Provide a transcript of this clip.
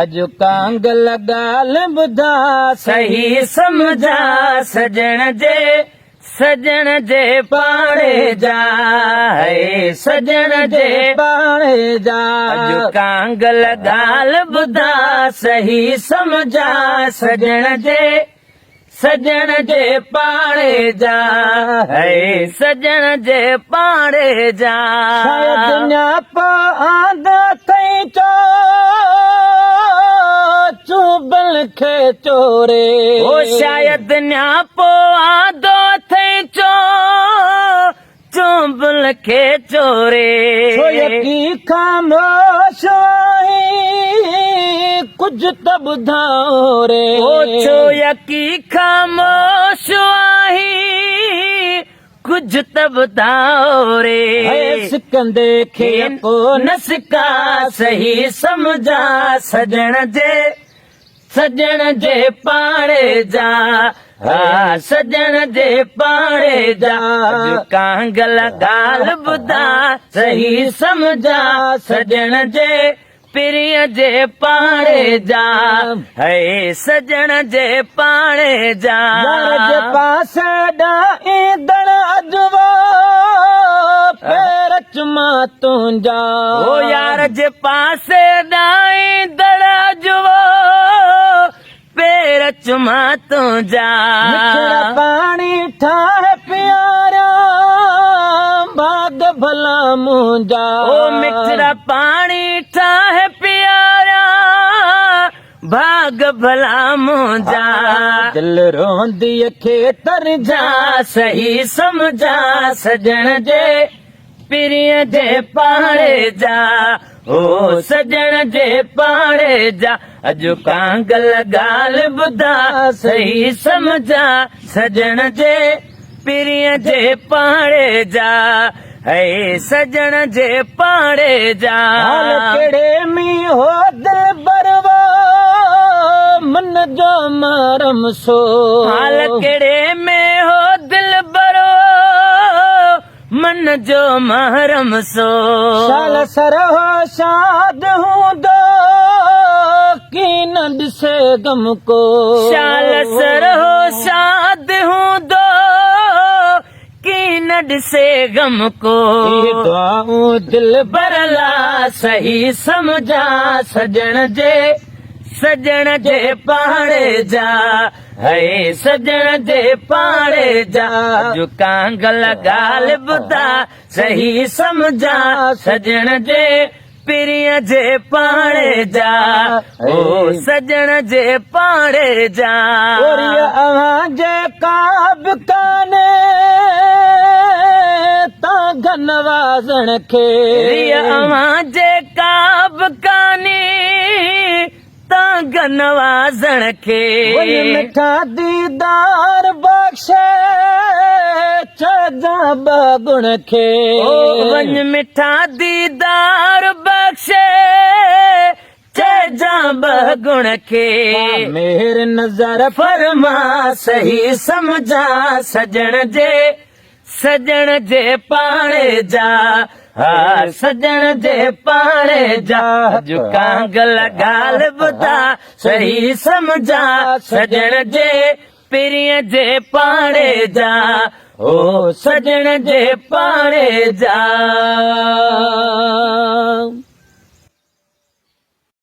اڄ ڪانگل ڳالهه ٻڌا صحيح سمجها سڄڻ جي سڄڻ جي پاڙي جا هي سڄڻ جي پاڙي جا اڄ ڪانگل ڳالهه ٻڌا صحيح سمجها سڄڻ جي سڄڻ جي پاڙي جا هي سڄڻ جي پاڙي جا شايد نياپو آندو اٿئي چو چوبل کي چوري او شايد نياپو آندو اٿئي چو چنبل کي چوري. ڇو يڪي خاموش آهين ڪجهه ته ٻڌاء ري. او ڇو يڪي خاموش آهين ڪجهه ته ٻڌاء ري. هي سڪندي کي ڪو نه سڪا صحيح سمجها سڄڻ جي. سڄڻ جي پاڙي جا ها سڄڻ جي پاڙي جا اڄ ڪانگل ڳالهه ٻڌا صحيح سمجها سڄڻ جي پرينء جي پاڙي جا هي سڄڻ جي پاڙي جا. يار جي پاسي ڏانهن ايندڙ اڄ وو پير چمان تنهنجا. او يار جي پاسي ڏانهن ايندڙ اڄ وو پير چمان تنهنجا. مٺڙا پاڻي ٺاهي پياريان ڀاڳ ڀلا منهنجا. او مٺڙا پاڻي ٺاهي پياريان ڀاڳ ڀلا منهنجا. دل رونديء کي ترجا صحيح سمجها سڄڻ جي پرينء جي پاڙي جا او سڄڻ جي پاڙي جا اڄ ڪانگل ڳالهه ٻڌا صحيح سمجها سڄڻ جي پرينء جي پاڙي جا هي سڄڻ جي پاڙي جا. حال ڪهڙي ۾ هو دلبر وو من جو محرم سو. حال ڪهڙي ۾ هو دلبر وو من جو محرم سو. شال سرهو شاد هوندو ڪين ڏسي غم ڪو. شال سرهو شاد هوندو ڪين ڏسي غم ڪو. اهي دعائون دلبر لا صحيح سمجها سڄڻ جي سڄڻ جي پاڙي جا. هي سڄڻ جي پاڙي جا اڄ ڪانگل ڳالهه ٻڌا صحيح سمجها سڄڻ جي پرينء جي پاڙي جا او سڄڻ جي پاڙي جا. اوريء اوهان جي ڪا به ڪانهي تانگهه نوازڻ کي. ريء اوهان جي ڪا به ڪانهي تانگهه نوازڻ کي. وڃ مٺا ديدار بخشي چئجان ٻه گڻ کي. او وڃ مٺا ديدار بخشي چئجان ٻه گڻ کي. ڪا مهر نظر فرما صحيح سمجهان سڄڻ جي سڄڻ جي پاڙي جا ها سڄڻ جي پاڙي جا اڄ ڪانگل ڳالهه ٻڌا صحيح سمجها سڄڻ جي پرينء جي پاڙي جا او سڄڻ جي پاڙي جا.